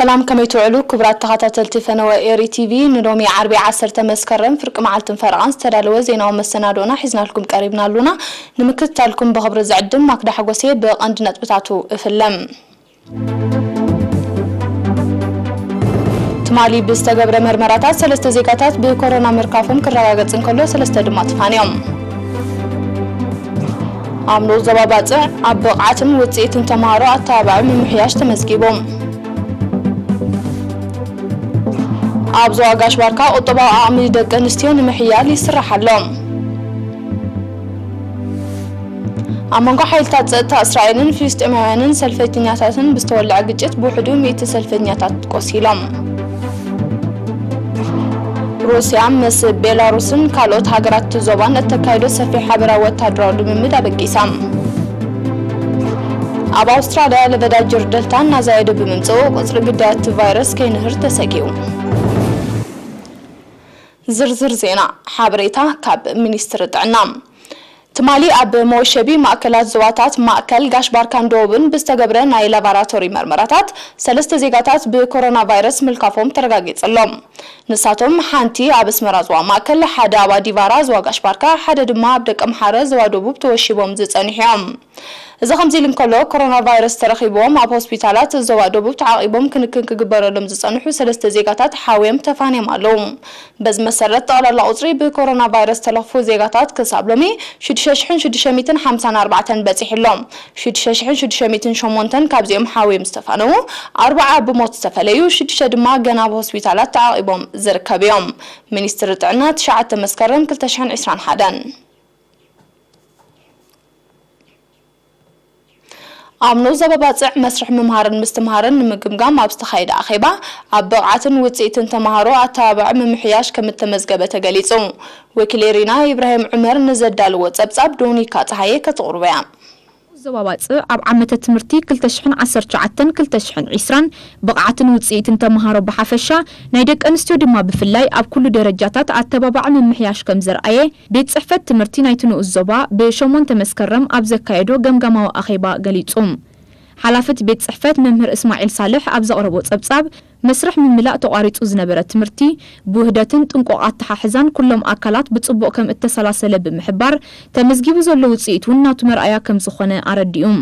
ሰላም፣ ከመይ ትውዕሉ ክቡራት ተኸታተልቲ ፈነወ ኤሪ ቲቪ? ንሎሚ ዓርቢ ዓሰርተ መስከረም ፍርቂ መዓልትን ፈረቓን ዝተዳለወ ዜናዊ መሰናዶና ሒዝናልኩም ቀሪብና ኣሉና። ንምክትታልኩም ብኽብሪ ዝዕድም ማክዳ ሓጎሴ። ብቐንዲ ነጥብታቱ እፍለም። ትማሊ ብዝተገብረ መርመራታት ሰለስተ ዜጋታት ብኮሮና ምርካፎም ክረጋገጽ እንከሎ፣ ሰለስተ ድማ ተፋንዮም። ኣብ ንኡስ ዞባ ባጽዕ ኣብ ብቕዓትን ውጽኢትን ተምሃሮ ኣተባባዒ ምምሕያሽ ተመዝጊቡ። ኣብ ዞባ ጋሽ ባርካ ቁጠባዊ ዓቕሚ ደቂ ኣንስትዮ ንምሕያል ይስራሕ ኣሎ። ኣብ መንጎ ሓይልታት ጸጥታ እስራኤልን ፍልስጤማውያንን ሰልፈኛታትን ብዝተወልዐ ግጭት ብውሕዱ ሚእቲ ሰልፈኛታት ቆሲሎም። ሩስያ ምስ ቤላሩስን ካልኦት ሃገራት ዞባን እተካይዶ ሰፊሕ ሓበራዊ ወታደራዊ ልምምድ ኣበጊሳ። ኣብ ኣውስትራልያ ለበዳ ጅር ደልታ እናዛየደ ብምምጽኡ ቁጽሪ ግዳያት ቫይረስ ከይንህር ተሰጊኡ። ዝርዝር ዜና። ሓበሬታ ካብ ሚኒስትሪ ጥዕና። ትማሊ ኣብ መወሸቢ ማእከላት ዞባታት ማእከል፣ ጋሽ ባርካን ደቡብን ብዝተገብረ ናይ ላቦራቶሪ መርመራታት ሰለስተ ዜጋታት ብኮሮና ቫይረስ ምልካፎም ተረጋጊጹ ኣሎ። ንሳቶም ሓንቲ ኣብ ኣስመራ ዞባ ማእከል፣ ሓደ ኣብ ኣዲቫራ ዞባ ጋሽ ባርካ፣ ሓደ ድማ ኣብ ደቀምሓረ ዞባ ደቡብ ተወሺቦም ዝጸንሑ እዮም። እዚ ከምዚ ኢሉ እንከሎ፣ ኮሮና ቫይረስ ተረኺብዎም ኣብ ሆስፒታላት ዞባ ደቡብ ተዓቒቦም ክንክን ክግበረሎም ዝጸንሑ ሰለስተ ዜጋታት ሓውዮም ተፋንዮም ኣለዉ። በዚ መሰረት፣ ጠቕላላ ቁጽሪ ብኮሮና ቫይረስ ተለኽፉ ዜጋታት ክሳብ ሎሚ ሽዱሽተ ሽሕን ሽዱሽተ ሚእትን ሓምሳን ኣርባዕተን በጺሑ ኣሎ። ሽዱሽተ ሽሕን ሽዱሽተ ሚእትን ሸሞንተን ካብዚኦም ሓውዮም ዝተፋነዉ፣ ኣርብዓ ብሞት ዝተፈለዩ፣ ሽዱሽተ ድማ ገና ኣብ ሆስፒታላት ተዓቒቦም ዝርከቡ እዮም። ሚኒስትሪ ጥዕና ትሽዓተ መስከረም ክልተ ሽሕን ዕስራን ሓደን። ኣብ ንኡስ ዞባ ባጽዕ መስርሕ ምምሃርን ምስትምሃርን ንምግምጋም ኣብ ዝተኻየደ ኣኼባ፣ ኣብ ብቕዓትን ውጽኢትን ተምሃሮ ኣተባባዒ ምምሕያሽ ከም እተመዝገበ ተገሊጹ። ወኪል ኤሪና ኢብራሂም ዑመር ንዘዳለዎ ጸብጻብ ዶኒካ ጸሃየ ከተቕርቦ እያ። ዞባ ባጽዕ ኣብ ዓመተ ትምህርቲ ክልተ ሽሕን ዓሰርተ ትሽዓተን ክልተ ሽሕን ዕስራን ብቕዓትን ውጽኢትን ተምሃሮ ብሓፈሻ፣ ናይ ደቂ ኣንስትዮ ድማ ብፍላይ ኣብ ኩሉ ደረጃታት ኣተባባዒ ምምሕያሽ ከም ዘርኣየ ቤት ጽሕፈት ትምህርቲ ናይቲ ንኡስ ዞባ ብሸሞንተ መስከረም ኣብ ዘካየዶ ገምጋማዊ ኣኼባ ገሊጹ። ሓላፊ እቲ ቤት ጽሕፈት መምህር እስማዒል ሳልሕ ኣብ ዘቕረቦ ጸብጻብ፣ መስርሕ ምምላእ ተቋሪጹ ዝነበረ ትምህርቲ ብውህደትን ጥንቁቕ ኣተሓሕዛን ኩሎም ኣካላት ብጽቡቕ ከም እተሰላሰለ ብምሕባር፣ ተመዝጊቡ ዘሎ ውጽኢት እውን ናቱ መርኣያ ከም ዝኾነ ኣረዲኡ።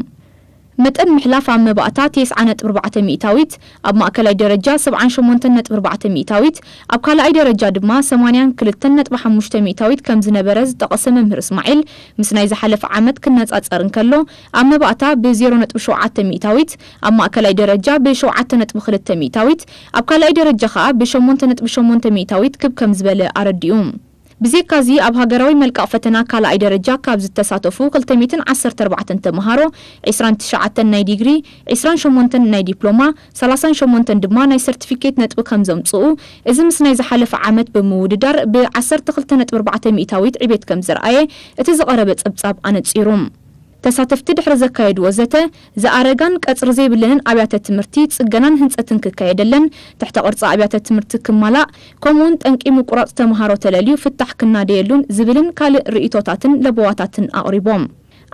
መጠን ምሕላፍ ኣብ መባእታ ተስዓ ነጥቢ ኣርባዕተ ሚእታዊት፣ ኣብ ማእከላይ ደረጃ ሰብዓን ሸሞንተን ነጥቢ ኣርባዕተ ሚእታዊት፣ ኣብ ካልኣይ ደረጃ ድማ ሰማንያን ክልተን ነጥቢ ሓሙሽተ ሚእታዊት ከም ዝነበረ ዝጠቐሰ መምህር እስማዒል፣ ምስ ናይ ዝሓለፈ ዓመት ክነጻጸር እንከሎ፣ ኣብ መባእታ ብዜሮ ነጥቢ ሸውዓተ ሚእታዊት፣ ኣብ ማእከላይ ደረጃ ብሸውዓተ ነጥቢ ክልተ ሚእታዊት፣ ኣብ ካልኣይ ደረጃ ከኣ ብሸሞንተ ነጥቢ ሸሞንተ ሚእታዊት ክብ ከም ዝበለ ኣረዲኡ። ብዘይካዚ፣ ኣብ ሃገራዊ መልቀቕ ፈተና ካልኣይ ደረጃ ካብ ዝተሳተፉ ክልተ ሚእትን ዓሰርተ ኣርባዕተን ተምሃሮ፣ ዕስራን ትሽዓተን ናይ ዲግሪ፣ ዕስራን ሸሞንተን ናይ ዲፕሎማ፣ ሰላሳን ሸሞንተን ድማ ናይ ሰርቲፊኬት ነጥቢ ከም ዘምጽኡ፣ እዚ ምስ ናይ ዝሓለፈ ዓመት ብምውድዳር ብዓሰርተ ክልተ ነጥቢ ኣርባዕተ ሚእታዊት ዕቤት ከም ዘርኣየ እቲ ዝቐረበ ጸብጻብ ኣነጺሩ። ተሳተፍቲ ድሕሪ ዘካየድዎ ዘተ፣ ዝኣረጋን ቀጽሪ ዘይብለንን ኣብያተ ትምህርቲ ጽገናን ህንጸትን ክካየደለን፣ ትሕተ ቅርጺ ኣብያተ ትምህርቲ ክማላእ፣ ከምኡውን ጠንቂ ምቁራጽ ተምሃሮ ተለልዩ ፍታሕ ክናደየሉን ዝብልን ካልእ ርእይቶታትን ለበዋታትን ኣቕሪቦም።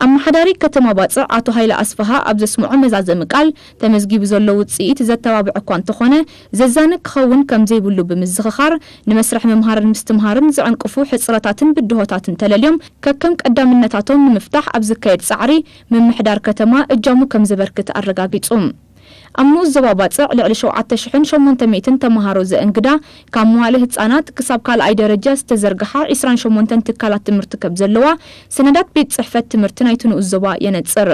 ኣመሓዳሪ ከተማ ባጽዕ ኣቶ ሃይለ ኣስፍሃ ኣብ ዘስምዖ መዛዘሚ ቃል፣ ተመዝጊቡ ዘሎ ውጽኢት ዘተባብዕ እኳ እንተኾነ፣ ዘዛንግ ክኸውን ከም ዘይብሉ ብምዝኽኻር፣ ንመስርሕ ምምሃርን ምስትምሃርን ዘዕንቅፉ ሕጽረታትን ብድሆታትን ተለልዮም ከከም ቀዳምነታቶም ንምፍታሕ ኣብ ዝካየድ ጻዕሪ፣ ምምሕዳር ከተማ እጃሙ ከም ዘበርክት ኣረጋጊጹ። ኣብ ንኡስ ዞባ ባጽዕ ልዕሊ ሸውዓተ ሽሕን ሸሞንተ ሚእትን ተምሃሮ ዘእንግዳ፣ ካብ መዋእለ ህጻናት ክሳብ ካልኣይ ደረጃ ዝተዘርግሓ ዕስራን ሸሞንተን ትካላት ትምህርቲ ከም ዘለዋ፣ ሰነዳት ቤት ጽሕፈት ትምህርቲ ናይቲ ንኡስ ዞባ የነጽር።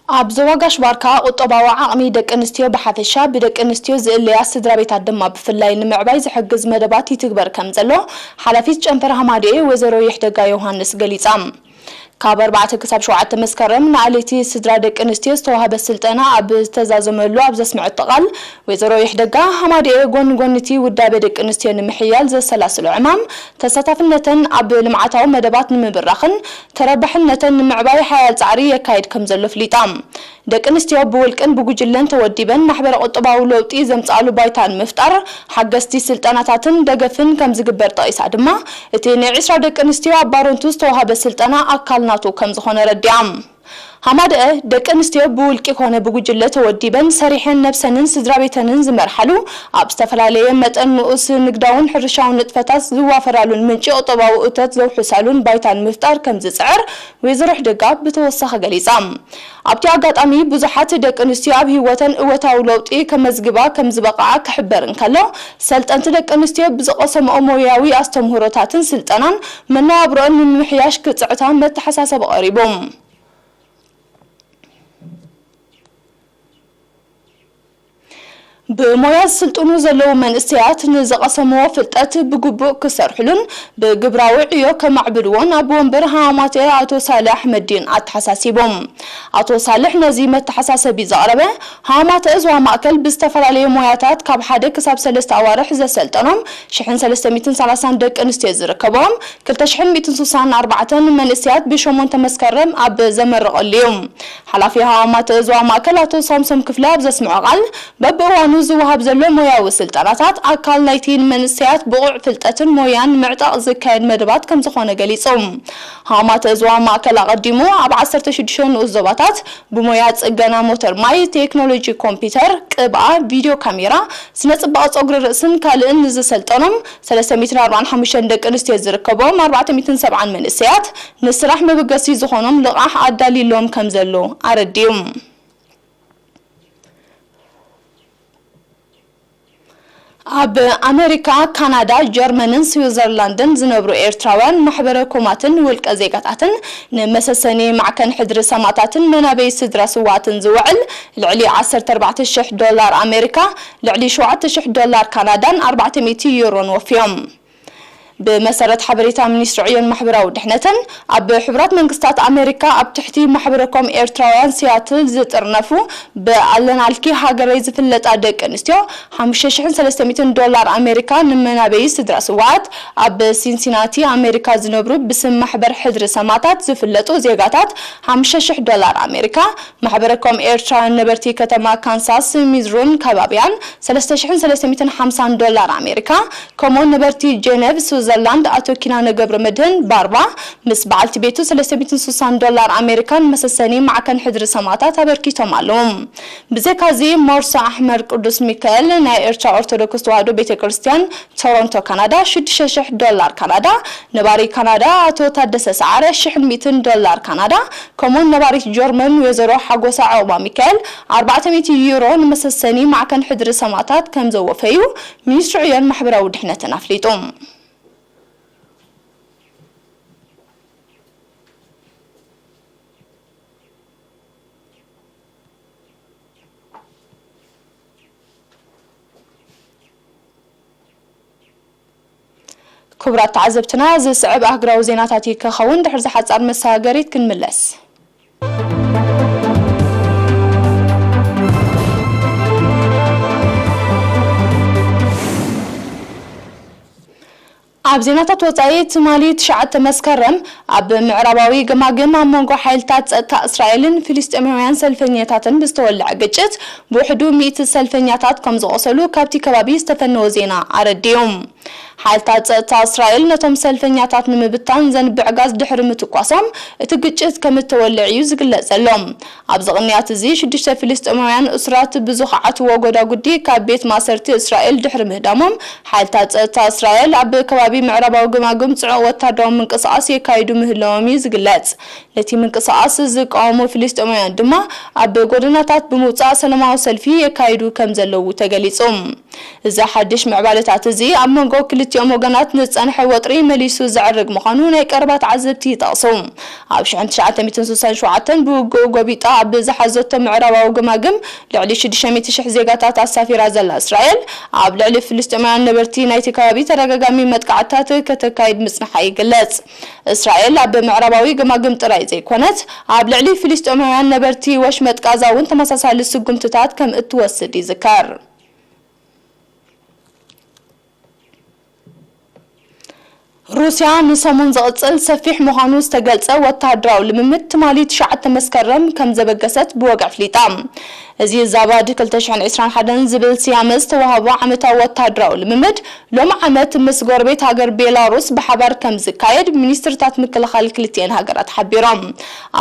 ኣብ ዞባ ጋሽ ባርካ ቁጠባዊ ዓቕሚ ደቂ ኣንስትዮ ብሓፈሻ፣ ብደቂ ኣንስትዮ ዝእለያ ስድራ ቤታት ድማ ብፍላይ ንምዕባይ ዝሕግዝ መደባት ይትግበር ከም ዘሎ ሓላፊት ጨንፈር ሃማደኤ ወይዘሮ ይሕደጋ ዮሃንስ ገሊጻ። ካብ ኣርባዕተ ክሳብ ሸውዓተ መስከረም ንኣለይቲ ስድራ ደቂ ኣንስትዮ ዝተዋህበ ስልጠና ኣብ ዝተዛዘመሉ ኣብ ዘስምዐቶ ቃል፣ ወይዘሮ ይሕደጋ ሃማደኤ ጎኒ ጎኒ እቲ ውዳበ ደቂ ኣንስትዮ ንምሕያል ዘሰላስሎ ዕማም፣ ተሳታፍነተን ኣብ ልምዓታዊ መደባት ንምብራኽን ተረባሕነተን ንምዕባይ ሓያል ጻዕሪ የካይድ ከም ዘሎ ኣፍሊጣ። ደቂ ኣንስትዮ ብውልቅን ብጉጅለን ተወዲበን ማሕበረ ቁጠባዊ ለውጢ ዘምጽኣሉ ባይታ ንምፍጣር ሓገዝቲ ስልጠናታትን ደገፍን ከም ዝግበር ጠቒሳ ድማ፣ እቲ ናይ ዕስራ ደቂ ኣንስትዮ ኣብ ባረንቱ ዝተዋህበ ስልጠና ኣካል ናቱ ከም ዝኾነ ረዲኣ። ሃማደአ ደቂ ኣንስትዮ ብውልቂ ኮነ ብጉጅለ ተወዲበን ሰሪሐን ነብሰንን ስድራ ቤተንን ዝመርሓሉ፣ ኣብ ዝተፈላለየ መጠን ንኡስ ንግዳውን ሕርሻውን ንጥፈታት ዝዋፈራሉን ምንጪ ቁጠባዊ እቶት ዘውሕሳሉን ባይታ ንምፍጣር ከም ዝጽዕር ወይዘሮ ሕደጋ ብተወሳኺ ገሊጻ። ኣብቲ ኣጋጣሚ ብዙሓት ደቂ ኣንስትዮ ኣብ ህይወተን እወታዊ ለውጢ ከመዝግባ ከም ዝበቕዓ ክሕበር እንከሎ፣ ሰልጠንቲ ደቂ ኣንስትዮ ብዝቐሰምኦ ሞያዊ ኣስተምህሮታትን ስልጠናን መነባብሮአን ንምምሕያሽ ክጽዕታ መተሓሳሰቢ ቀሪቡ። ብሞያ ዝስልጥኑ ዘለዉ መንእሰያት ንዝቐሰምዎ ፍልጠት ብግቡእ ክሰርሕሉን ብግብራዊ ዕዮ ከማዕብልዎን ኣቦ ወንበር ሃማተ ኣቶ ሳልሕ ኣሕመዲን ኣተሓሳሲቦም። ኣቶ ሳልሕ ነዚ መተሓሳሰቢ ዘቕረበ ሃማተ እዝዋ ማእከል ብዝተፈላለየ ሞያታት ካብ ሓደ ክሳብ ሰለስተ ኣዋርሕ ዘሰልጠኖም ሽሕን ሰለስተ ሚእትን ሰላሳን ደቂ ኣንስትዮ ዝርከብኦም ክልተ ሽሕን ሚእትን ስሳን ኣርባዕተን መንእሰያት ብሸሞንተ መስከረም ኣብ ዘመረቐሉ እዩ። ሓላፊ ሃዋማት እዝዋ ማእከል ኣቶ ሳምሶም ክፍለ ኣብ ዘስምዖ ቃል፣ በብእዋኑ ዝወሃብ ዘሎ ሞያዊ ስልጠናታት ኣካል ናይቲ ንመንእሰያት ብቑዕ ፍልጠትን ሞያን ምዕጣቕ ዝካየድ መደባት ከም ዝኾነ ገሊጹ። ሃዋማት እዝዋ ማእከል ኣቐዲሙ ኣብ ዓሰርተ ሽዱሽተ ንኡስ ዞባታት ብሞያ ጽገና ሞተር ማይ፣ ቴክኖሎጂ ኮምፒውተር፣ ቅብኣ፣ ቪድዮ ካሜራ፣ ስነ ጽባቐ ጸጉሪ ርእስን ካልእን ንዝሰልጠኖም ሰለስተ ሚእትን ኣርባዓን ሓሙሽተን ደቂ ኣንስትዮ ዝርከቦም ኣርባዕተ ሚእትን ሰብዓን መንእሰያት ንስራሕ መበገሲ ዝኾኖም ልቓሕ ኣዳሊሎም ከም ዘሎ ኣረዲኡ። ኣብ ኣመሪካ፣ ካናዳ፣ ጀርመንን ስዊዘርላንድን ዝነብሩ ኤርትራውያን ማሕበረ ኮማትን ውልቀ ዜጋታትን ንመሰሰኒ ማዕከን ሕድሪ ሰማእታትን መናበይ ስድራ ስዋትን ዝውዕል ልዕሊ ዓሰርተ ኣርባዕተ ሽሕ ዶላር ኣሜሪካ፣ ልዕሊ ሸውዓተ ሽሕ ዶላር ካናዳን ኣርባዕተ ሚእቲ ዩሮን ወፍዮም። ብመሰረት ሓበሬታ ሚኒስትሪ ዕዮን ማሕበራዊ ድሕነትን፣ ኣብ ሕቡራት መንግስታት ኣሜሪካ ኣብ ትሕቲ ማሕበረኮም ኤርትራውያን ሲያትል ዝጥርነፉ ብኣለናልኪ ሃገረይ ዝፍለጣ ደቂ ኣንስትዮ ሓሙሽተ ሽሕን ሰለስተ ሚእትን ዶላር ኣሜሪካ ንመናበዪ ስድራ ስውኣት ኣብ ሲንሲናቲ ኣሜሪካ ዝነብሩ ብስም ማሕበር ሕድሪ ሰማእታት ዝፍለጡ ዜጋታት ሓሙሽተ ሽሕ ዶላር ኣሜሪካ፣ ማሕበረኮም ኤርትራውያን ነበርቲ ከተማ ካንሳስ ሚዝሩን ከባቢያን ሰለስተ ሽሕን ሰለስተ ሚእትን ሓምሳን ዶላር ኣሜሪካ፣ ከምኡውን ነበርቲ ጀነቭ ስዊዘርላንድ ኣቶ ኪዳነ ገብረመድህን ባርባ ምስ በዓልቲ ቤቱ ሰለስተ ሚእትን ስሳን ዶላር ኣሜሪካን መሰሰኒ ማዕከን ሕድሪ ሰማእታት ኣበርኪቶም ኣለዉ። ብዘይካዚ ሞርሳ ኣሕመድ ቅዱስ ሚካኤል ናይ ኤርትራ ኦርቶዶክስ ተዋህዶ ቤተ ክርስቲያን ቶሮንቶ ካናዳ ሽዱሽተ ሽሕ ዶላር ካናዳ፣ ነባሪ ካናዳ ኣቶ ታደሰ ሰዓረ ሽሕን ሚእትን ዶላር ካናዳ፣ ከምኡውን ነባሪት ጀርመን ወይዘሮ ሓጎሳ ዑቕባ ሚካኤል ኣርባዕተ ሚእቲ ዩሮ ንመሰሰኒ ማዕከን ሕድሪ ሰማእታት ከም ዘወፈዩ ሚኒስትሪ ዕዮን ማሕበራዊ ድሕነትን ኣፍሊጡ። ክቡራት ተዓዘብትና፣ ዝስዕብ ኣህጉራዊ ዜናታት እዩ ክኸውን። ድሕሪ ዝሓጻር መሰጋገሪት ክንምለስ። ኣብ ዜናታት ወጻኢ፣ ትማሊ ትሽዓተ መስከረም ኣብ ምዕራባዊ ገማግም ኣብ መንጎ ሓይልታት ጸጥታ እስራኤልን ፍልስጤማውያን ሰልፈኛታትን ብዝተወልዐ ግጭት ብውሕዱ ሚእቲ ሰልፈኛታት ከም ዝቖሰሉ ካብቲ ከባቢ ዝተፈነወ ዜና ኣረዲኡ። ሓይልታት ጸጥታ እስራኤል ነቶም ሰልፈኛታት ንምብታን ዘንብዕ ጋዝ ድሕሪ ምትኳሶም እቲ ግጭት ከም እተወልዐ እዩ ዝግለጽ ዘሎ። ኣብዚ ቅንያት እዚ ሽዱሽተ ፍልስጤማውያን እሱራት ብዝኸዓትዎ ጎዳጉዲ ካብ ቤት ማሰርቲ እስራኤል ድሕሪ ምህዳሞም፣ ሓይልታት ጸጥታ እስራኤል ኣብ ከባቢ ምዕራባዊ ገማግም ጽዑቕ ወታደራዊ ምንቅስቓስ የካይዱ ምህላዎም እዩ ዝግለጽ። ነቲ ምንቅስቓስ ዝቃወሙ ፍልስጤማውያን ድማ ኣብ ጎደናታት ብምውጻእ ሰላማዊ ሰልፊ የካይዱ ከም ዘለዉ ተገሊጹ። እዚ ሓድሽ ምዕባለታት እዚ ኣብ መንጎ ክልቲኦም ወገናት ንጸንሐ ወጥሪ መሊሱ ዘዕርግ ምዃኑ ናይ ቀረባ ተዓዘብቲ ይጠቕሱ። ኣብ ሽሕን ትሽዓተ ሚእትን ስሳን ሸውዓተን ብውግኡ ጎቢጣ ኣብ ዝሓዘቶ ምዕራባዊ ገማግም ልዕሊ ሽዱሽተ ሚእቲ ሽሕ ዜጋታት ኣሳፊራ ዘላ እስራኤል፣ ኣብ ልዕሊ ፍልስጤማውያን ነበርቲ ናይቲ ከባቢ ተደጋጋሚ መጥቃዕትታት ከተካይድ ምጽንሓ ይግለጽ። እስራኤል ኣብ ምዕራባዊ ገማግም ጥራይ ዘይኮነት፣ ኣብ ልዕሊ ፍልስጤማውያን ነበርቲ ወሽመጥ ጋዛ እውን ተመሳሳሊ ስጉምትታት ከም እትወስድ ይዝከር። ሩስያ ንሰሙን ዝቕጽል ሰፊሕ ምዃኑ ዝተገልጸ ወተሃደራዊ ልምምድ ትማሊ ትሽዓተ መስከረም ከም ዘበገሰት ብወግዒ ኣፍሊጣ። እዚ ዛባድ ክልተ ሽሕን ዕስራን ሓደን ዝብል ስያመ ዝተዋህቦ ዓመታዊ ወተሃደራዊ ልምምድ ሎም ዓመት ምስ ጎረቤት ሃገር ቤላሩስ ብሓባር ከም ዝካየድ ሚኒስትርታት ምክልኻል ክልቲኤን ሃገራት ሓቢሮም።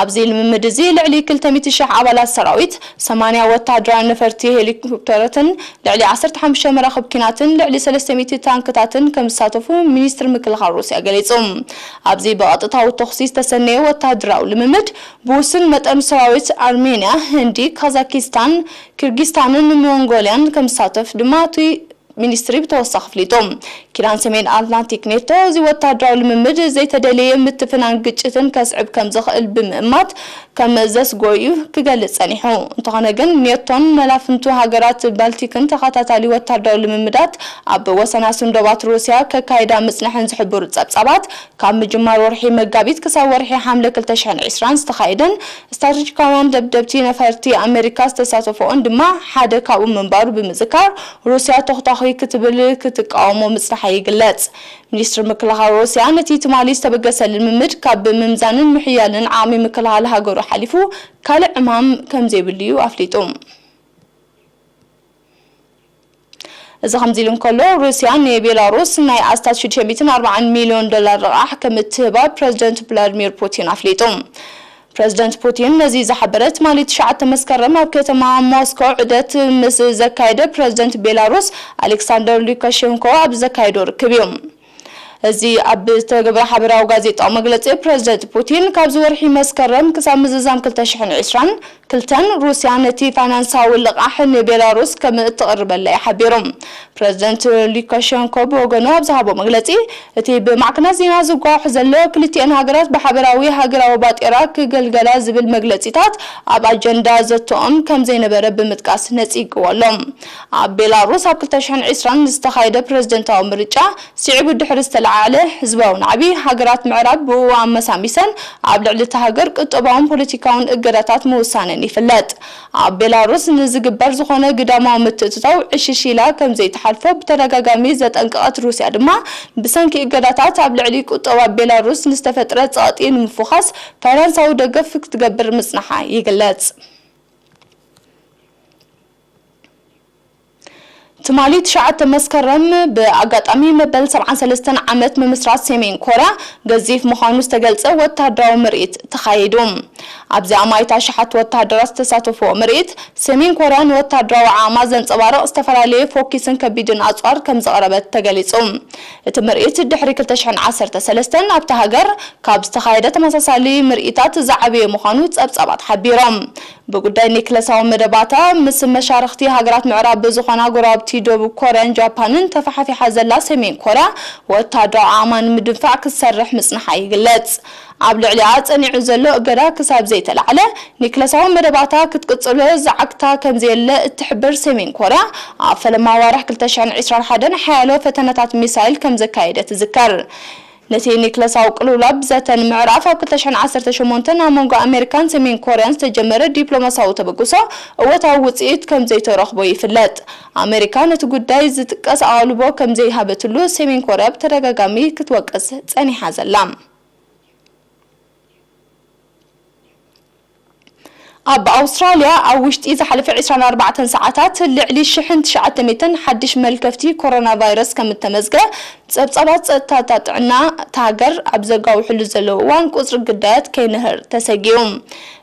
ኣብዚ ልምምድ እዚ ልዕሊ ክልተ ሚእቲ ሺሕ ኣባላት ሰራዊት፣ ሰማንያ ወተሃደራዊ ነፈርቲ ሄሊኮፕተራትን ልዕሊ ዓሰርተ ሓሙሽተ መራኽብ ኲናትን ልዕሊ ሰለስተ ሚእቲ ታንክታትን ከም ዝሳተፉ ሚኒስትሪ ምክልኻል ሩስያ ገሊጹ። ኣብዚ ብቐጥታዊ ተኹሲ ዝተሰነየ ወተሃደራዊ ልምምድ ብውሱን መጠን ሰራዊት ኣርሜንያ፣ ህንዲ፣ ካዛኪስታን፣ ኪርጊስታንን ሞንጎልያን ከም ዝሳተፍ ድማ እቲ ሚኒስትሪ ብተወሳኺ ኣፍሊጡ። ኪዳን ሰሜን ኣትላንቲክ ኔቶ እዚ ወተሃደራዊ ልምምድ ዘይተደለየ ምትፍናን ግጭትን ከስዕብ ከም ዝኽእል ብምእማት ከም ዘስጎ እዩ ክገልጽ ጸኒሑ። እንተኾነ ግን ኔቶን መላፍንቱ ሃገራት ባልቲክን ተኸታታሊ ወተሃደራዊ ልምምዳት ኣብ ወሰናስን ዶባት ሩስያ ከካይዳ ምጽንሐን ዝሕብሩ ጸብጻባት ካብ ምጅማር ወርሒ መጋቢት ክሳብ ወርሒ ሓምለ ክልተ ሽሕን ዕስራን ዝተኻየደን ስትራቴጂካውያን ደብደብቲ ነፈርቲ ኣሜሪካ ዝተሳተፈኦን ድማ ሓደ ካብኡ ምንባሩ ብምዝካር፣ ሩስያ ተኹታኹይ ክትብል ክትቃወሞ ምጽንሓ ይግለጽ። ሚኒስትሪ ምክልኻል ሩስያ ነቲ ትማሊ ዝተበገሰ ልምምድ ካብ ምምዛንን ምሕያልን ዓቕሚ ምክልኻል ሃገሩ ሓሊፉ ካልእ ዕማም ከም ዘይብሉ እዩ ኣፍሊጡ። እዚ ከምዚ ኢሉ እንከሎ፣ ሩስያ ንቤላሩስ ናይ ኣስታት ሽዱሽተ ሚእትን ኣርባዓን ሚልዮን ዶላር ረቓሕ ከም እትህባ ፕረዚደንት ቭላድሚር ፑቲን ኣፍሊጡ። ፕረዚደንት ፑቲን ነዚ ዝሓበረ ትማሊ ትሽዓተ መስከረም ኣብ ከተማ ሞስኮ ዑደት ምስ ዘካየደ ፕረዚደንት ቤላሩስ ኣሌክሳንደር ሉካሼንኮ ኣብ ዘካየዶ ርክብ እዩ። እዚ ኣብ ዝተገብረ ሓበራዊ ጋዜጣዊ መግለጺ፣ ፕረዚደንት ፑቲን ካብዚ ወርሒ መስከረም ክሳብ ምዝዛም ክልተ ሽሕን ዕስራን ክልተን ሩስያ ነቲ ፋይናንሳዊ ልቓሕ ንቤላሩስ ከም እትቕርበላ እዩ ሓቢሩ። ፕረዚደንት ሉካሸንኮ ብወገኑ ኣብ ዝሃቦ መግለጺ፣ እቲ ብማዕከናት ዜና ዝጓዋሕ ዘሎ ክልቲኤን ሃገራት ብሓበራዊ ሃገራዊ ባጤራ ክገልገላ ዝብል መግለጺታት ኣብ ኣጀንዳ ዘተኦም ከም ዘይነበረ ብምጥቃስ ነጺግዎ ኣሎ። ኣብ ቤላሩስ ኣብ ክልተ ሽሕን ዕስራን ዝተኻየደ ፕረዚደንታዊ ምርጫ ስዒቡ ድሕሪ ዝተለዓዓለ ህዝባዊ ናዕቢ፣ ሃገራት ምዕራብ ብኡ ኣመሳሚሰን ኣብ ልዕሊ እታ ሃገር ቁጠባውን ፖለቲካውን እገዳታት ምውሳነን ይፍለጥ። ኣብ ቤላሩስ ንዝግበር ዝኾነ ግዳማዊ ምትእትታው ዕሽሽ ኢላ ከም ዘይትሓልፎ ብተደጋጋሚ ዘጠንቀቐት ሩስያ ድማ፣ ብሰንኪ እገዳታት ኣብ ልዕሊ ቁጠባ ቤላሩስ ንዝተፈጥረ ጸቕጢ ንምፍዃስ ፋይናንሳዊ ደገፍ ክትገብር ምጽንሓ ይግለጽ። ትማሊ ትሽዓተ መስከረም ብኣጋጣሚ መበል ሰብዓን ሰለስተን ዓመት ምምስራት ሰሜን ኮርያ ገዚፍ ምዃኑ ዝተገልጸ ወተሃደራዊ ምርኢት ተኻይዱ። ኣብዚ ኣማኢት ኣሽሓት ወተሃደራት ዝተሳተፍዎ ምርኢት፣ ሰሜን ኮርያ ንወተሃደራዊ ዓቕማ ዘንጸባርቕ ዝተፈላለየ ፎኪስን ከቢድን ኣጽዋር ከም ዘቕረበት ተገሊጹ። እቲ ምርኢት ድሕሪ ክልተ ሽሕን ዓሰርተ ሰለስተን ኣብታ ሃገር ካብ ዝተኻየደ ተመሳሳሊ ምርኢታት ዝዓበየ ምዃኑ ጸብጻባት ሓቢሮም። ብጉዳይ ኒክለሳዊ መደባታ ምስ መሻርኽቲ ሃገራት ምዕራብ ዝኾና ጎረባብቲ ደቡብ ኮርያን ጃፓንን ተፈሓፊሓ ዘላ ሰሜን ኮርያ፣ ወተሃደራዊ ዓቕማ ንምድንፋዕ ክትሰርሕ ምጽንሓ ይግለጽ። ኣብ ልዕሊኣ ጸኒዑ ዘሎ እገዳ ክሳብ ዘይተላዕለ፣ ኒክለሳዊ መደባታ ክትቅጽሎ ዝዓግታ ከም ዘየለ እትሕብር ሰሜን ኮርያ፣ ኣብ ፈለማ ኣዋርሕ ክልተ ሽሕን ዕስራን ሓደን ሓያሎ ፈተነታት ሚሳይል ከም ዘካየደት ትዝከር። ነቲ ኒክለሳዊ ቅልውላው ብዘተ ንምዕራፍ፣ ኣብ ክልተ ሽሕን ዓሰርተ ሸሞንተን ኣብ መንጎ ኣሜሪካን ሰሜን ኮርያን ዝተጀመረ ዲፕሎማሲያዊ ተበግሶ እወታዊ ውጽኢት ከም ዘይተረኽቦ ይፍለጥ። ኣሜሪካ ነቲ ጉዳይ ዝጥቀስ ኣቓልቦ ከም ዘይሃበትሉ ሰሜን ኮርያ ብተደጋጋሚ ክትወቅስ ጸኒሓ ዘላ። ኣብ ኣውስትራልያ ኣብ ውሽጢ ዝሓለፈ ዕስራን ኣርባዕተን ሰዓታት ልዕሊ ሽሕን ትሽዓተ ሚእትን ሓድሽ መልከፍቲ ኮሮና ቫይረስ ከም እተመዝገ ጸብጻባት ጸጥታ ጥዕና እታ ሃገር ኣብ ዘጋውሕሉ ዘለዉ እዋን፣ ቁጽሪ ግዳያት ከይንህር ተሰጊኡ።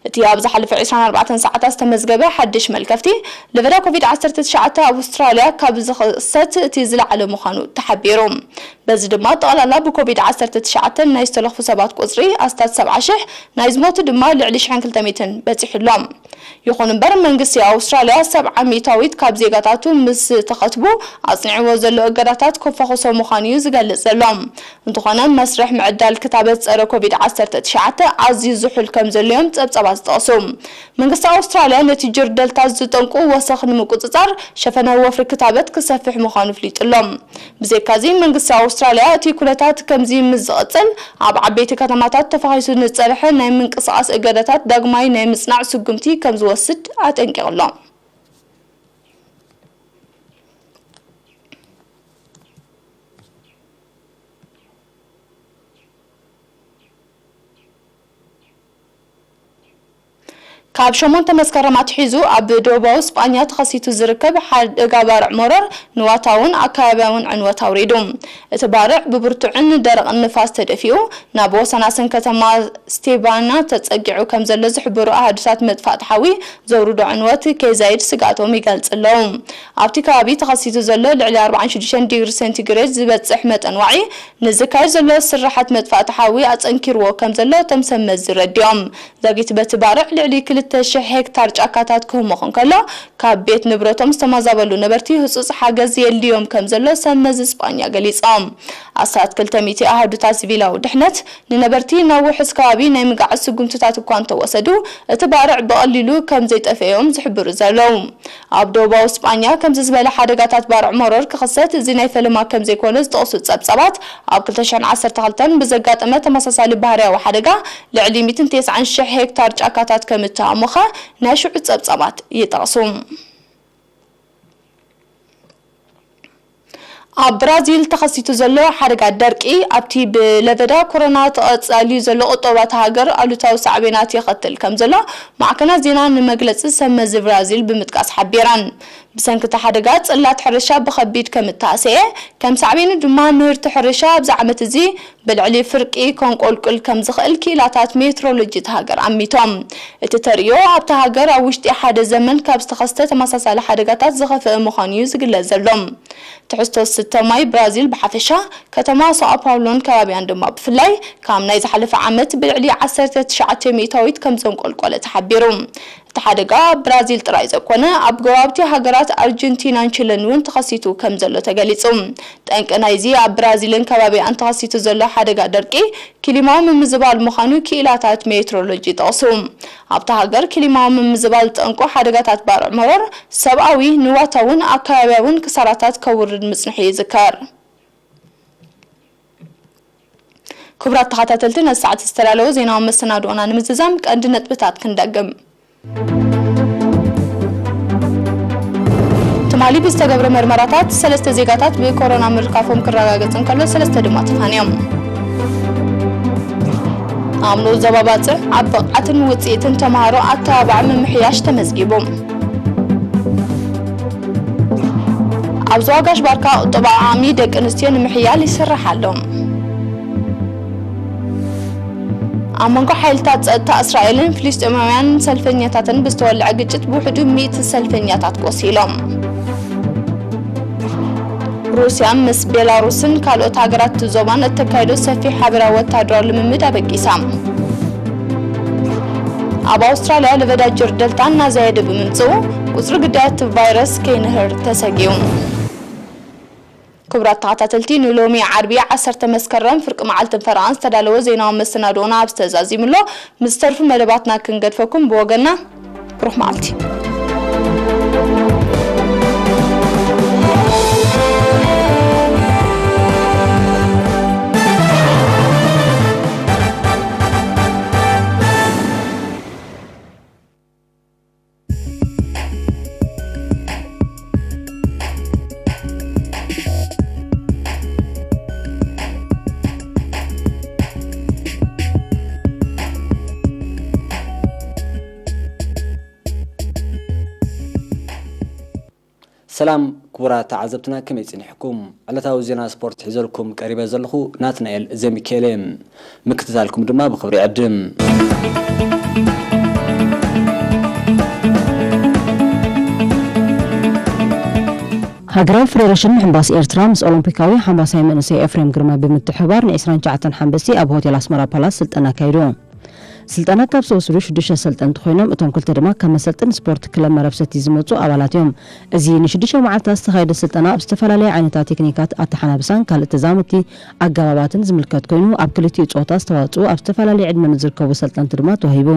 እቲ ኣብ ዝሓለፈ ዕስራን ኣርባዕተን ሰዓታት ዝተመዝገበ ሓድሽ መልከፍቲ ለበዳ ኮቪድ ዓሰርተ ትሽዓተ ኣብ ኣውስትራልያ ካብ ዝኽሰት እቲ ዝለዓለ ምዃኑ ተሓቢሩ። በዚ ድማ ጠቕላላ ብኮቪድ ዓሰርተ ትሽዓተ ናይ ዝተለኽፉ ሰባት ቁጽሪ ኣስታት ሰብዓ ሽሕ፣ ናይ ዝሞቱ ድማ ልዕሊ ሽሕን ክልተ ሚእትን በጺሑ ኣሎ። ይኹን እምበር፣ መንግስቲ ኣውስትራልያ ሰብዓ ሚእታዊት ካብ ዜጋታቱ ምስ ተኸትቡ ኣጽኒዕዎ ዘሎ እገዳታት ከፈኹሶ ምዃኑ እዩ ዝገልጽ ዘሎ። እንተኾነ፣ መስርሕ ምዕዳል ክታበት ጸረ ኮቪድ ዓሰርተ ትሽዓተ ኣዝዩ ዝሑል ከም ዘሎ እዮም ጸብጻባት ዝጠቕሱ። መንግስቲ ኣውስትራልያ ነቲ ጅር ደልታ ዝጠንቁ ወሰኽ ንምቁጽጻር ሸፈነ ወፍሪ ክታበት ክሰፍሕ ምዃኑ ኣፍሊጡ ኣሎ። ብዘይካዚ፣ መንግስቲ ኣውስትራልያ እቲ ኩነታት ከምዚ ምስ ዝቕጽል፣ ኣብ ዓበይቲ ከተማታት ተፋኺሱ ንዝጸንሐ ናይ ምንቅስቓስ እገዳታት ዳግማይ ናይ ምጽናዕ ስጉምቲ ከም ዝወስድ ኣጠንቂቑ ኣሎ። ካብ ሸሞንተ መስከረም ኣትሒዙ ኣብ ደቡባዊ ስጳኛ ተኸሲቱ ዝርከብ ሓደጋ ባርዕ መረር ንዋታውን ኣከባቢያውን ዕንወት ኣውሪዱ። እቲ ባርዕ ብብርቱዕን ደረቕን ንፋስ ተደፊኡ ናብ ወሰናስን ከተማ ስቴባና ተጸጊዑ ከም ዘሎ ዝሕብሩ ኣሃዱታት መጥፋእቲ ሓዊ ዘውርዶ ዕንወት ከይዛይድ ስግኣቶም ይገልጽ ኣለዉ። ኣብቲ ከባቢ ተኸሲቱ ዘሎ ልዕሊ ኣርባዓን ሽዱሽተን ዲግሪ ሴንቲግሬድ ዝበጽሕ መጠን ዋዒ ንዝካየድ ዘሎ ስርሓት መጥፋእቲ ሓዊ ኣጸንኪርዎ ከም ዘሎ እቶም ሰብ መዚ ረዲኦም። ዛጊት በቲ ባርዕ ልዕሊ ክልተ ሽሕ ሄክታር ጫካታት ክህሞኽ እንከሎ፣ ካብ ቤት ንብረቶም ዝተመዛበሉ ነበርቲ ህጹጽ ሓገዝ የድልዮም ከም ዘሎ ሰብ መዚ ስጳኛ ገሊጾም። ኣስታት ክልተ ሚእቲ ኣሃዱታት ሲቪላዊ ድሕነት ንነበርቲ ናብ ውሑስ ከባቢ ናይ ምግዓዝ ስጉምትታት እኳ እንተወሰዱ፣ እቲ ባርዕ ብቐሊሉ ከም ዘይጠፍኦም ዝሕብሩ ዘለዉ። ኣብ ደቡባዊ ስጳኛ ከምዚ ዝበለ ሓደጋታት ባርዕ መሮር ክኽሰት እዚ ናይ ፈለማ ከም ዘይኮነ ዝጠቕሱ ጸብጻባት፣ ኣብ ክልተ ሽሕን ዓሰርተ ክልተን ብዘጋጠመ ተመሳሳሊ ባህርያዊ ሓደጋ ልዕሊ ሚእትን ተስዓን ሽሕ ሄክታር ጫካታት ከም እተሃሞኸ ናይ ሽዑ ጸብጻባት ይጠቕሱ። ኣብ ብራዚል ተኸሲቱ ዘሎ ሓደጋ ደርቂ፣ ኣብቲ ብለበዳ ኮሮና ተቐጻልዩ ዘሎ ቁጠባ እታ ሃገር ኣሉታዊ ሳዕቤናት የኸትል ከም ዘሎ ማዕከናት ዜና ንመግለጺ ሰብ መዚ ብራዚል ብምጥቃስ ሓቢረን። ብሰንኪ እቲ ሓደጋ፣ ጽላት ሕርሻ ብኸቢድ ከም እተሃስየ፣ ከም ሳዕቤኑ ድማ ምህርቲ ሕርሻ ኣብዚ ዓመት እዚ ብልዕሊ ፍርቂ ከንቆልቁል ከም ዝኽእል ክኢላታት ሜትሮሎጂ እታ ሃገር ኣሚቶም። እቲ ተርእዮ ኣብታ ሃገር ኣብ ውሽጢ ሓደ ዘመን ካብ ዝተኸስተ ተመሳሳሊ ሓደጋታት ዝኸፍአ ምዃኑ እዩ ዝግለጽ ዘሎ። ትሕዝቶ ዝስተ ማይ ብራዚል ብሓፈሻ፣ ከተማ ሳኦ ፓውሎን ከባቢኣን ድማ ብፍላይ፣ ካብ ናይ ዝሓለፈ ዓመት ብልዕሊ ዓሰርተ ትሽዓተ ሚእታዊት ከም ዘንቆልቆለ ተሓቢሩ። እቲ ሓደጋ ኣብ ብራዚል ጥራይ ዘይኮነ፣ ኣብ ጎረባብቲ ሃገራት ኣርጀንቲናን ቺለን እውን ተኸሲቱ ከም ዘሎ ተገሊጹ። ጠንቂ ናይዚ ኣብ ብራዚልን ከባቢኣን ተኸሲቱ ዘሎ ሓደጋ ደርቂ፣ ክሊማዊ ምምዝባል ምዃኑ ክኢላታት ሜትሮሎጂ ይጠቕሱ። ኣብታ ሃገር ክሊማዊ ምምዝባል ጠንቁ ሓደጋታት ባርዕ መሮር፣ ሰብኣዊ፣ ንዋታውን ኣከባቢያውን ክሳራታት ከውርድ ምጽንሑ ይዝከር። ክቡራት ተኸታተልቲ፣ ነዚ ሰዓት ዝተዳለወ ዜናዊ መሰናድኦና ንምዝዛም ቀንዲ ነጥብታት ክንደግም። ትማሊ ብዝተገብረ መርመራታት ሰለስተ ዜጋታት ብኮሮና ምርካፎም ክረጋገጽ እንከሎ፣ ሰለስተ ድማ ተፋንዮም። ኣብ ንኡስ ዞባ ባጽዕ ኣብ ብቕዓትን ውጽኢትን ተመሃሮ ኣተባባዕ ምምሕያሽ ተመዝጊቡ። ኣብ ዞባ ጋሽ ባርካ ቁጠባዊ ዓቕሚ ደቂ ኣንስትዮ ንምሕያል ይስራሕ ኣሎ። ኣብ መንጎ ሓይልታት ጸጥታ እስራኤልን ፍልስጤማውያን ሰልፈኛታትን ብዝተወልዐ ግጭት ብውሕዱ ሚእቲ ሰልፈኛታት ቆሲሎም። ሩስያ ምስ ቤላሩስን ካልኦት ሃገራት ዞባን እተካይዶ ሰፊሕ ሓበራዊ ወታደራዊ ልምምድ ኣበጊሳ። ኣብ ኣውስትራልያ ለበዳ ጀርዲ ደልታ እናዛየደ ብምምጽኡ፣ ቁጽሪ ግዳያት ቫይረስ ከይንህር ተሰጊኡ። ክቡራት ተኸታተልቲ፣ ንሎሚ ዓርቢ ዓሰርተ መስከረም ፍርቂ መዓልትን ፈረቓን ዝተዳለወ ዜናዊ መሰናድኦና ኣብዚ ተዛዚሙ ኣሎ። ምስ ዝተርፉ መደባትና ክንገድፈኩም ብወገንና ብሩኽ መዓልቲ። ሰላም ክቡራት ተዓዘብትና፣ ከመይ ጸኒሕኩም? ዕለታዊ ዜና ስፖርት ሒዘልኩም ቀሪበ ዘለኹ ናትናኤል ዘሚካኤል እየ። ምክትታልኩም ድማ ብኽብሪ ይዕድም። ሃገራዊ ፌደሬሽን ምሕንባስ ኤርትራ ምስ ኦሎምፒካዊ ሓምባሳይ መንእሰይ ኤፍሬም ግርማይ ብምትሕብባር ን ዕስራን ትሽዓተን ሓምበስቲ ኣብ ሆቴል ኣስመራ ፓላስ ስልጠና ኣካይዱ። ስልጠና ካብ ዝወስዱ ሽዱሽተ ሰልጠንቲ ኮይኖም፣ እቶም ክልተ ድማ ካብ መሰልጠኒ ስፖርት ክለብ መረብ ሰቲ ዝመጹ ኣባላት እዮም። እዚ ንሽዱሽተ መዓልታት ዝተኻየደ ስልጠና ኣብ ዝተፈላለዩ ዓይነታት ቴክኒካት ኣተሓናብሳን ካልእ ተዛመድቲ ኣገባባትን ዝምልከት ኮይኑ፣ ኣብ ክልቲኡ ጾታ ዝተዋጽኡ ኣብ ዝተፈላለየ ዕድመ ንዝርከቡ ሰልጠንቲ ድማ ተዋሂቡ።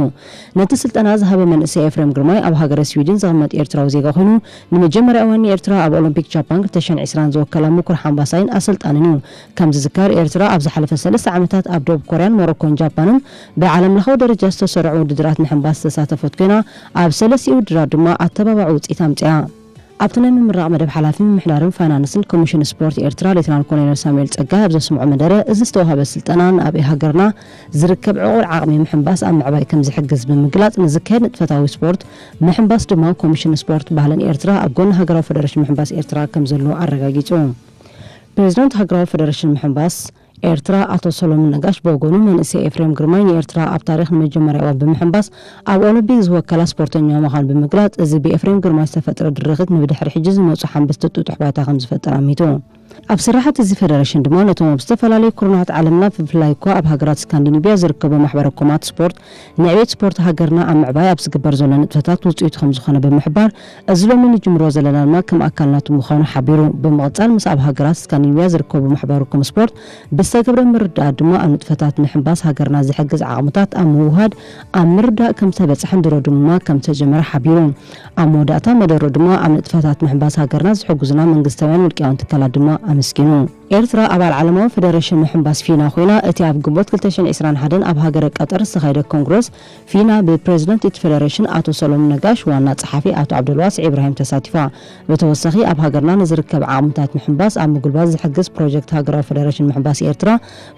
ነቲ ስልጠና ዝሃበ መንእሰይ ኤፍሬም ግርማይ ኣብ ሃገረ ስዊድን ዝቕመጥ ኤርትራዊ ዜጋ ኮይኑ፣ ንመጀመርያ እዋን ንኤርትራ ኣብ ኦሎምፒክ ጃፓን ክልተ ሽሕን ዕስራን ዝወከላ ምኩር ሓምባሳይን ኣሰልጣንን እዩ። ከም ዝዝከር፣ ኤርትራ ኣብ ዝሓለፈ ሰለስተ ዓመታት ኣብ ደቡብ ኮርያን ሞሮኮን ጃፓንን ብዓለምለኻዊ ደረጃ ዝተሰርዑ ውድድራት ምሕንባስ ዝተሳተፈት ኮይና፣ ኣብ ሰለስቲኡ ውድድራት ድማ ኣተባባዒ ውጽኢት ኣምጺኣ። ኣብቲ ናይ ምምራቕ መደብ ሓላፊ ምምሕዳርን ፋይናንስን ኮሚሽን ስፖርት ኤርትራ ሌተናል ኮሎኔል ሳሙኤል ጸጋይ ኣብ ዘስምዖ መደረ፣ እዚ ዝተዋህበ ስልጠና ንኣብ ሃገርና ዝርከብ ዕቑር ዓቕሚ ምሕንባስ ኣብ ምዕባይ ከም ዝሕግዝ ብምግላጽ፣ ንዝካየድ ንጥፈታዊ ስፖርት ምሕንባስ ድማ ኮሚሽን ስፖርት ባህልን ኤርትራ ኣብ ጎኒ ሃገራዊ ፈደረሽን ምሕንባስ ኤርትራ ከም ዘሎ ኣረጋጊጹ። ፕሬዚዳንት ሃገራዊ ፈደረሽን ምሕንባስ ኤርትራ ኣቶ ሰሎሞን ነጋሽ ብወገኑ፣ መንእሰይ ኤፍሬም ግርማይ ንኤርትራ ኣብ ታሪኽ ንመጀመርያ እዋን ብምሕንባስ ኣብ ኦሎምፒክ ዝወከላ ስፖርተኛ ምዃኑ ብምግላጽ፣ እዚ ብኤፍሬም ግርማይ ዝተፈጥረ ድርኺት ንብድሕሪ ሕጂ ዝመጹ ሓንበስቲ ጥጡሕ ባይታ ከም ዝፈጥር ኣሚቱ። ኣብ ስራሓት እዚ ፈደረሽን ድማ ነቶም ኣብ ዝተፈላለዩ ኩርናዓት ዓለምና ብፍላይ እኳ ኣብ ሃገራት ስካንዲኒብያ ዝርከቡ ማሕበረ ኮማት ስፖርት ንዕቤት ስፖርት ሃገርና ኣብ ምዕባይ ኣብ ዝግበር ዘሎ ንጥፈታት ውፅኢቱ ከም ዝኾነ ብምሕባር፣ እዚ ሎሚ ንጅምሮ ዘለና ድማ ከም ኣካል ናቱ ምዃኑ ሓቢሩ። ብምቕጻል ምስ ኣብ ሃገራት ስካንዲኒብያ ዝርከቡ ማሕበረ ኮም ስፖርት ብዝተገብረ ምርዳእ ድማ ኣብ ንጥፈታት ምሕንባስ ሃገርና ዝሕግዝ ዓቕምታት ኣብ ምውሃድ ኣብ ምርዳእ ከም ዝተበጽሐን ድሮ ድማ ከም ዝተጀመረ ሓቢሩ። ኣብ መወዳእታ መደሩ ድማ ኣብ ንጥፈታት ምሕንባስ ሃገርና ዝሕግዙና መንግስታውያን ውልቃውያን ትካላት ድማ ኣመስጊኑ። ኤርትራ ኣባል ዓለማዊ ፈደረሽን ምሕንባስ ፊና ኮይና፣ እቲ ኣብ ግንቦት ክልተ ሽሕን ዕስራን ሓደን ኣብ ሃገረ ቀጠር ዝተኻየደ ኮንግረስ ፊና ብፕሬዚደንት እቲ ፈደረሽን ኣቶ ሰሎሞን ነጋሽ፣ ዋና ጸሓፊ ኣቶ ዓብደልዋስዕ ኢብራሂም ተሳቲፋ። ብተወሳኺ ኣብ ሃገርና ንዝርከብ ዓቕምታት ምሕንባስ ኣብ ምጉልባት ዝሕግዝ ፕሮጀክት ሃገራዊ ፈደረሽን ምሕንባስ ኤርትራ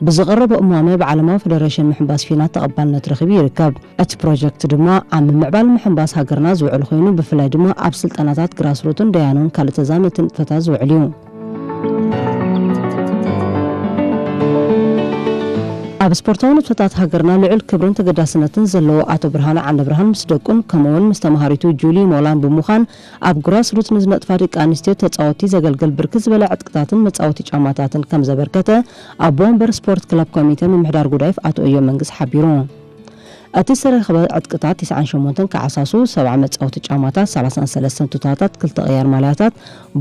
ብዝቐረቦ እማመ ብዓለማዊ ፈደረሽን ምሕንባስ ፊና ተቐባልነት ረኺቡ ይርከብ። እቲ ፕሮጀክት ድማ ኣብ ምምዕባል ምሕንባስ ሃገርና ዝውዕል ኮይኑ፣ ብፍላይ ድማ ኣብ ስልጠናታት ግራስሩትን ደያኑን ካልእ ተዛመድቲ ንጥፈታት ዝውዕል እዩ። ኣብ ስፖርታዊ ንጥፈታት ሃገርና ልዑል ክብርን ተገዳስነትን ዘለዎ ኣቶ ብርሃነ ዓንደብርሃን ምስ ደቁን ከምኡውን ምስ ተምሃሪቱ ጁሊ ሞላን ብምዃን ኣብ ግራስሩት ንዝነጥፋ ደቂ ኣንስትዮ ተጻወትቲ ዘገልግል ብርክት ዝበለ ዕጥቅታትን መጻወቲ ጫማታትን ከም ዘበርከተ ኣቦ ወንበር ስፖርት ክለብ ኮሚተ ምምሕዳር ጉዳይፍ ኣቶ እዮ መንግስ ሓቢሩ። እቲ ዝተረኸበ ዕጥቅታት ተስዓን ሸሞንተን ከዓሳሱ፣ ሰብዓ መጻወቲ ጫማታት፣ ሰላሳን ሰለስተን ቱታታት፣ ክልተ ቅያር ማልያታት፣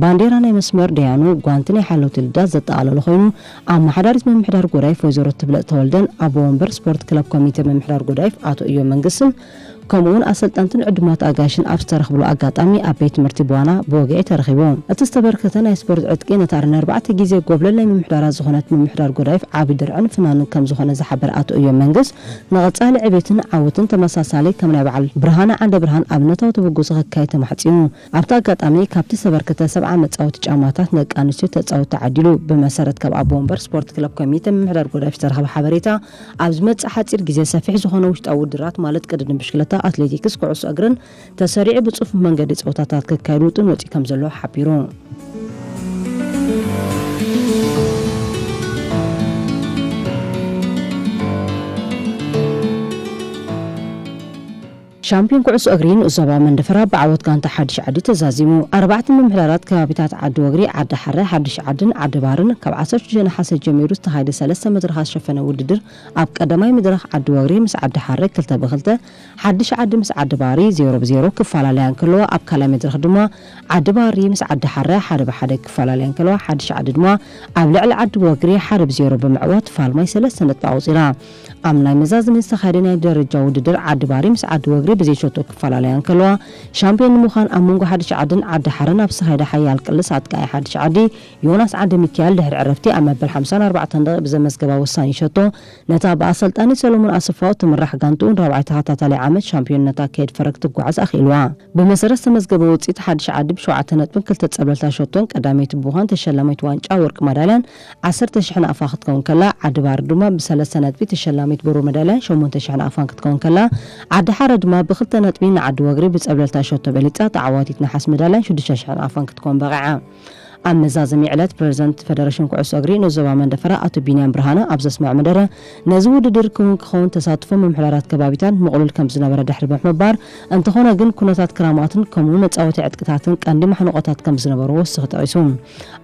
ባንዴራ ናይ መስመር ደያኑ፣ ጓንቲ ናይ ሓለውቲ ልዳት ዘጠቓለለ ኮይኑ፣ ኣመሓዳሪት ምምሕዳር ጎዳይፍ ወይዘሮ ትብለጽ ተወልደን ኣቦ ወንበር ስፖርት ክለብ ኮሚተ ምምሕዳር ጎዳይፍ ኣቶ እዮ መንግስትን ከምኡውን ኣሰልጠንትን ዕዱማት ኣጋይሽን ኣብ ዝተረኽብሉ ኣጋጣሚ ኣብ ቤት ትምህርቲ ቧና ብወግዒ ተረኺቡ። እቲ ዝተበርከተ ናይ ስፖርት ዕጥቂ ነታ ንኣርባዕተ ግዜ ጎብለል ናይ ምምሕዳራት ዝኾነት ምምሕዳር ጎዳይፍ ዓቢ ድርዕን ፍናንን ከም ዝኾነ ዝሓበረ ኣቶ እዮም መንግስ፣ ንቐጻሊ ዕቤትን ዓወትን ተመሳሳሊ ከም ናይ በዓል ብርሃነ ዓንደ ብርሃን ኣብነታዊ ተበግሶ ክካየድ ተማሕጺኑ። ኣብቲ ኣጋጣሚ ካብቲ ዝተበርከተ ሰብዓ መጻወቲ ጫማታት ንደቂ ኣንስትዮ ተጻወቲ ተዓዲሉ። ብመሰረት ካብ ኣቦ ወንበር ስፖርት ክለብ ኮሚተ ምምሕዳር ጎዳይፍ ዝተረኸበ ሓበሬታ፣ ኣብ ዝመጽእ ሓጺር ግዜ ሰፊሕ ዝኾነ ውሽጣዊ ውድድራት ማለት ቅድድም ብሽክለታ፣ ኣትሌቲክስ፣ ኩዕሶ እግርን ተሰሪዑ ብጽፉፍ መንገዲ ጸወታታት ክካየድ ውጥን ወጺኡ ከም ዘሎ ሓቢሩ። ሻምፒዮን ኩዕሶ እግሪ ንኡስ ዞባ መንደፈራ ብዓወት ጋንታ ሓድሽ ዓዲ ተዛዚሙ። ኣርባዕተ ምምሕዳራት ከባቢታት ዓዲ ወግሪ፣ ዓዲ ሓረ፣ ሓድሽ ዓድን ዓዲ ባርን ካብ ዓሰርተ ሽዱሽተ ነሓሰ ጀሚሩ ዝተኻየደ ሰለስተ መድረኻት ዝሸፈነ ውድድር ኣብ ቀዳማይ መድረኽ ዓዲ ወግሪ ምስ ዓዲ ሓረ ክልተ ብክልተ፣ ሓድሽ ዓዲ ምስ ዓዲ ባሪ ዜሮ ብዜሮ ክፈላለያ እንከለዋ፣ ኣብ ካልኣይ መድረኽ ድማ ዓዲ ባሪ ምስ ዓዲ ሓረ ሓደ ብሓደ ክፈላለያ እንከለዋ፣ ሓድሽ ዓዲ ድማ ኣብ ልዕሊ ዓዲ ወግሪ ሓደ ብዜሮ ብምዕዋት ፋልማይ ሰለስተ ነጥቢ ኣቑጺራ። ኣብ ናይ መዛዘሚ ዝተኻየደ ናይ ደረጃ ውድድር ዓዲ ባሪ ምስ ዓዲ ወግሪ ብዘይሸቶ ክፈላለያ እንከለዋ፣ ሻምፒዮን ንምዃን ኣብ መንጎ ሓድሽ ዓድን ዓዲ ሓረን ኣብ ዝተኻየደ ሓያል ቅልስ ኣጥቃዒ ሓድሽ ዓዲ ዮናስ ዓንደ ሚካኤል ድሕሪ ዕረፍቲ ኣብ መበል ሓምሳን ኣርባዕተን ደቂቕ ብዘመዝገባ ወሳኒ ሸቶ ነታ ብኣሰልጣኒ ሰሎሞን ኣሰፋው ትምራሕ ጋንትኡ ንራብዓይ ተኸታታሊ ዓመት ሻምፒዮንነታ ከየድፈረ ክትጓዓዝ ኣኽኢልዋ። ብመሰረት ዝተመዝገበ ውፅኢት ሓድሽ ዓዲ ብሸውዓተ ነጥብን ክልተ ፀብለልታ ሸቶን ቀዳመይቲ ብምዃን ተሸላሚት ዋንጫ ወርቂ ማዳልያን ዓሰርተ ሽሕ ናቕፋ ክትከውን ከላ፣ ዓዲ ባሪ ድማ ብሰለስተ ነጥቢ ተሸላሚት ብሩር መዳልያን ሸሞንተ ሽሕ ናቕፋን ክትከውን ከላ፣ ዓዲ ሓረ ድማ ብክልተ ነጥቢ ንዓዲ ወግሪ ብፀብለልታ ሸቶ በሊፃ ተዓዋቲት ነሓስ መዳልያን ሽዱሽተ ሽሕ ናቕፋን ክትከውን በቒዓ። ኣብ መዛዘሚ ዕለት ፕሬዝደንት ፈደረሽን ኩዕሶ እግሪ ንዞባ መንደፈራ ኣቶ ቢንያም ብርሃነ ኣብ ዘስምዖ መደረ፣ ነዚ ውድድር ክውን ክኸውን ተሳትፎ ምምሕዳራት ከባቢታት ምቕሉል ከም ዝነበረ ድሕሪ ብምሕባር፣ እንተኾነ ግን ኩነታት ክራማትን ከምኡ መጻወቲ ዕጥቅታትን ቀንዲ ማሕንቆታት ከም ዝነበርዎ ወሲኹ ጠቒሱ።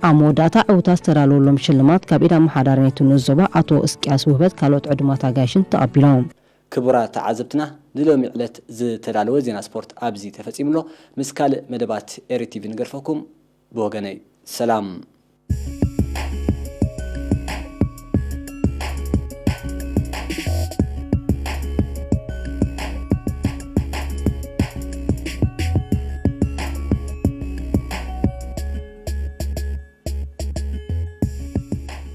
ኣብ መወዳእታ ዕውታት ዝተዳለወሎም ሽልማት ካብ ኢድ ኣመሓዳሪ ናይቲ ንኡስ ዞባ ኣቶ እስቅያስ ውህበት ካልኦት ዕዱማት ኣጋይሽን ተቐቢሎም። ክቡራት ተዓዘብትና፣ ንሎሚ ዕለት ዝተዳለወ ዜና ስፖርት ኣብዚ ተፈጺሙ ኣሎ። ምስ ካልእ መደባት ኤሪ ቲቪ ንገርፈኩም። ብወገነይ ሰላም።